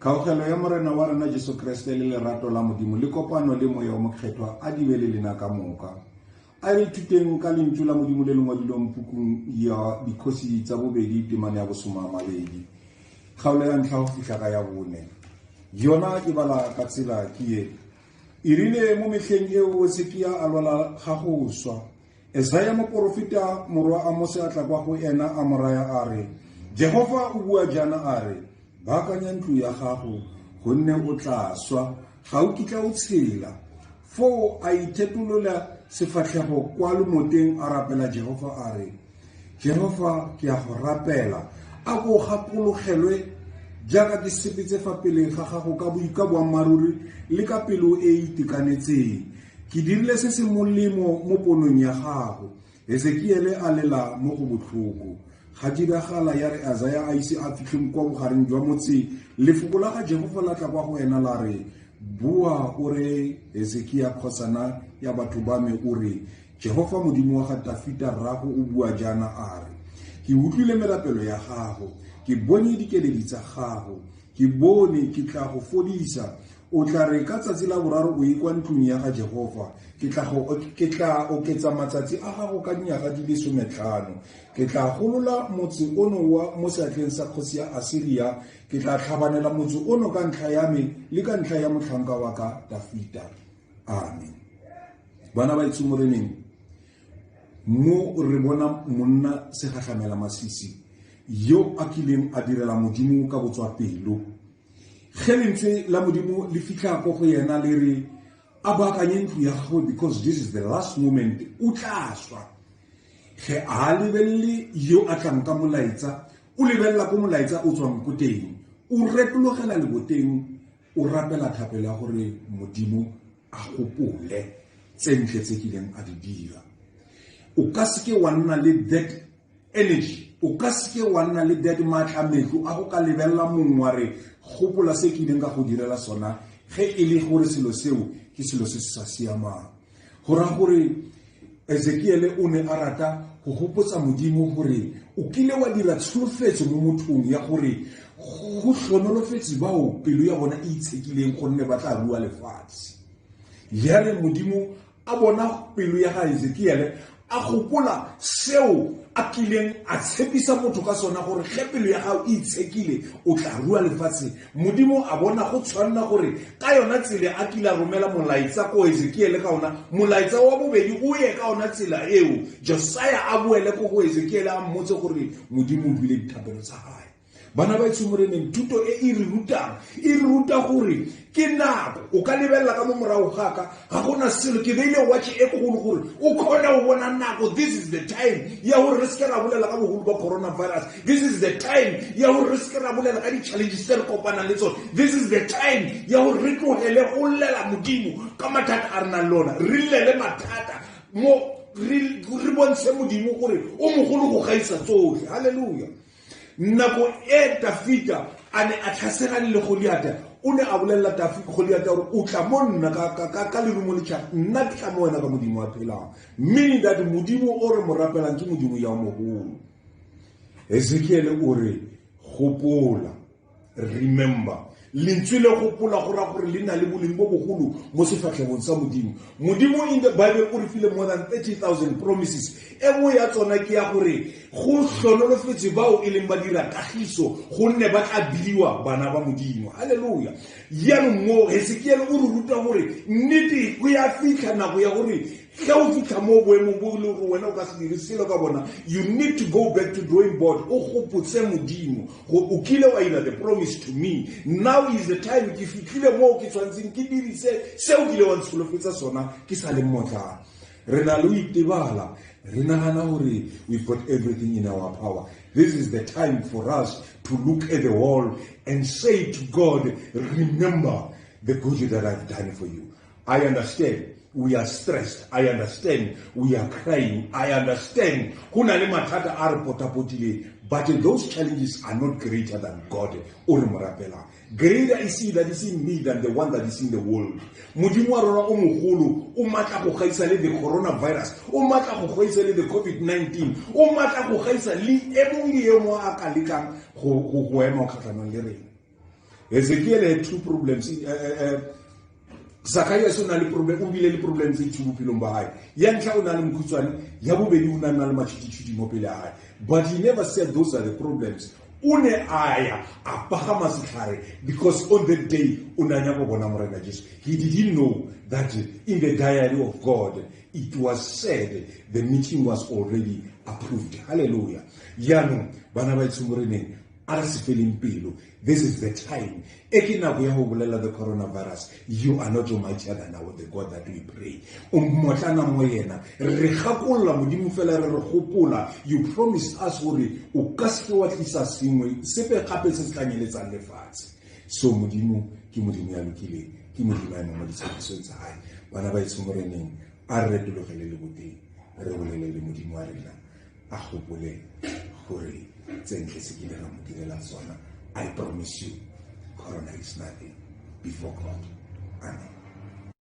Kgaogelo ya Morena wa rena Jesu Kriste le lerato la Modimo le kopano le Moya o Mokgethwa a di be le lena ka moka. A re ithuteng ka lentšu la Modimo le le ngwadilweng pukung ya Dikgosi tsa bobedi temane ya bosomamabedi kgaolo ya ntlha go fihla ka ya bone. Yona e bala ka tsela ke ye. E rile mo mehleng eo Hesekia a lwala ga go swa. Esaya moporofeta morwa Amose a tla kwa go ena a mo raya a re, Jehofa o bua jaana a re, Baakanya ntlo ya gago, gonne o tla swa, ga o kitla o tshela. Foo a ithetolola sefatlhego kwa lomoteng a rapela Jehofa a re, Jehofa, ke a go rapela, a ko gakologelwe jaaka ke sepetse fa pele ga gago ka boika boammaaruri le ka pelo e e itekanetseng. Ke dirile se se molemo mo ponong ya gago. Hesekiele a lela mo go botlhoko. Ga diragala ya re Azaya a ise a fitlhe kwa bogareng jwa motse, lefoko la ga Jehofa la tla kwa go ena la re, Boa o re Hesekia kgosana ya batho ba me o re, Jehofa Modimo wa ga Tafita rrago o bua jaana a re, Ke utlwile merapelo ya gago, ke bone dikeledi tsa gago, ke bone ke tla go fodisa. O tla re ka tsatsi la boraro o ye kwa ntlong ya ga Jehofa, ke tla oketsa matsatsi a gago ka dinyaga di le sometlhano. Ke tla golola motse ono wa mo seatleng sa kgosi ya Asiria, ke tla tlhabanela motse ono ka ntlha ya me le ka ntlha ya motlhanka wa ka Tafita. Amen. Bana ba itse moreneng, mo re bona monna segahlamela masisi yo a kileng a direla Modimo ka botswapelo. Ge lentswe la Modimo le fitlha ko go yena le re a baakanye ntlo ya gagwe because this is the last moment, o tla swa. Ge a lebelele yo a tlang ka molaetsa, o lebelela ko molaetsa o tswang ko teng, o retologela leboteng, o rapela thapelo ya gore Modimo a gopole tse ntle tse kileng a di dira. O ka seke wa nna le that energy, o ka seke wa nna le that maatlametlo a go ka lebelela mongwe wa re gopola se ke ileng ka go direla sona, ge e le gore selo seo ke selo se se sa siamang. Go raya gore Ezekiele o ne a rata go gopotsa Modimo gore o kile wa dira tsholofetso mo mothong ya gore go hlonolofetse bao pelo ya bona e itshekileng gonne ba tla rua lefatshe. Ya re Modimo a bona pelo ya ga Ezekiele a gopola seo a kileng a tshepisa motho ka sona gore ge pelo ya gago e itshekile o tla rua lefatshe. Modimo a bona go tshwanna gore ka yona tsela a kile a romela molaetsa ko Ezekiele ka ona, molaetsa wa bobedi o ye ka ona tsela eo, Josia a boele ko go Ezekiele a mmotse gore Modimo o buile dithapelo tsa gae. Bana ba etsho moreneng, thuto e e re rutang e re ruta gore ke nako o ka lebelela ka mo morago ga ka, ga gona selo, ke beile watch e kgolo gore o kgone go bona nako. This is the time ya gore re seke ra bolela ka bogolo ba coronavirus. This is the time ya gore re seke ra bolela ka di-challenges tse re kopanang le tsone. This is the time ya gore re tlogele go llela Modimo ka mathata a re nang le ona, re llele mathata mo re bontshe Modimo gore o mogolo go gaisa tsotlhe. Halleluja. Nako e Tafita a ne a tlhaselane le Goliata, o ne a bolelela Goliata gore o tla mo nna ka lerumo le tšhaka, nna ke tla mo wena ka Modimo a phelang. Meaning that Modimo o re mo rapelang ke Modimo ya mogolo. Ezekiele o re gopola, remember. Lentswe le gopola go ra gore le na le boleng bo bogolo mo sefatlhegong sa Modimo. Modimo in the Bible o re file more than 30,000 promises. E nngwe ya tsona ke ya gore go hlonolofetse bao e leng ba dira kagiso gonne ba tla bidiwa bana ba Modimo. Halleluja. Jaanong mo Hesekiele o re ruta gore nnete go ya fitlha nako ya gore ge o fitlha mo boemong bo e leng gore wena o ka se dire selo ka bona, you need to go back to drawing board, o gopotse Modimo gore o kile wa ira the promise to me, now is the time, ke fitlhile moo ke tshwanetseng ke dirise seo kile wa ntsholofetsa sona ke sa le mmotlana. Re na le o itebala, re nagana gore we've got everything in our power. This is the time for us to look at the wall and say to God, remember the good that I've done for you. I understand we are stressed, I understand we are crying, I understand go na le mathata a re potapotileng, but those challenges are not greater than God o re mo rapelang. Greater is he that is in me than the one that is in the world. Modimo wa rona o mogolo, o matla go gaisa le the coronavirus, o matla go gaisa le the COVID-19, o matla go gaisa le e mongwe le e mongwe a ka lekang go ema kgatlhanong le rena. Ezekiel had two problems. Zacharias o na le problem, o bile le problem tse two bophelong ba hae. Ya ntlha, o na le mokhutswane. Ya bobedi, o na nna le matšhitšhitši mo pele a hae, but he never said those are the problems. O ne a ya a pagama setlhare because on that day o ne a nyaka go bona Morena Jesu. He didn't know that in the diary of God it was said the meeting was already approved. Hallelujah. Jaanong bana ba etsho, a re se feleng pelo. This is the time e ke nako ya go bolela the coronavirus, you are not mightier than our the God that we pray. O mmotlana mo yena. Re gakolola Modimo fela, re re gopola you promised us gore o ka seke wa tlisa sengwe sepe gape se se tlanyeletsang lefatshe. So Modimo ke Modimo ya lokileng, ke Modimo ya emang mo ditshepisong tsa gae. Bana ba etsho Moreneng, a re retologele le boteng, re bolele le Modimo wa rena, a gopole gore tsentle se kile ra mo direla tsona. I promise you, corona is nothing before God.